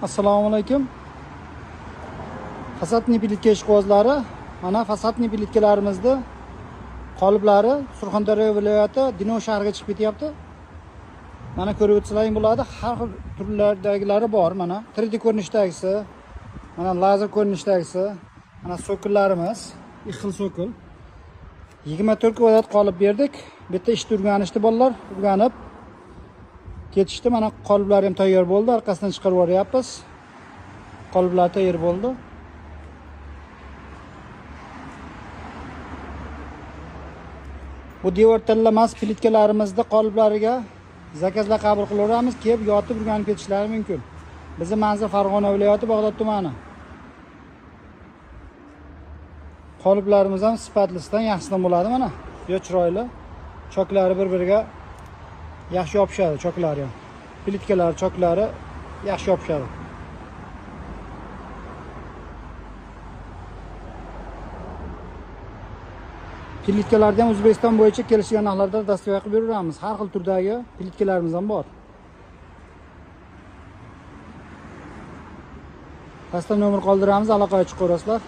Assalomu alaykum. Fasadniy plitka ishqibozlari, mana fasadniy plitkalarimizni qoliplari Surxondaryo viloyati Denov shahriga chiqib ketyapti. Mana ko'rib o'tsalaring bo'ladi, har xil turlardagilari bor. Mana 3D ko'rinishdagisi, mana lazer ko'rinishdagisi, mana so'killarimiz, ikki xil so'kil. 24 kvadrat qolib berdik. Bu yerda ishni o'rganishdi bolalar, o'rganib ketishdi. Mana qoliplar ham tayyor bo'ldi, orqasidan chiqarib yuboryapmiz. Qoliplar tayyor bo'ldi. Bu devor tanlamas plitkalarimizni qoliplariga zakazlar qabul qilaveramiz, kelib yotib o'rganib ketishlari mumkin. Bizning manzil Farg'ona viloyati Bag'dod tumani. Qoliplarimiz ham sifatlisidan, yaxshisidan bo'ladi mana. Juda chiroyli. Choklari bir-biriga yaxshi yopishadi, choklari ham. Plitkalar, choklari yaxshi yopishadi. Plitkalarni ham O'zbekiston bo'yicha kelishgan narxlarda dostavka qilib beraveramiz. Har xil turdagi plitkalarimiz ham bor. Pastda nomer qoldiramiz, aloqaga chiqaverasizlar.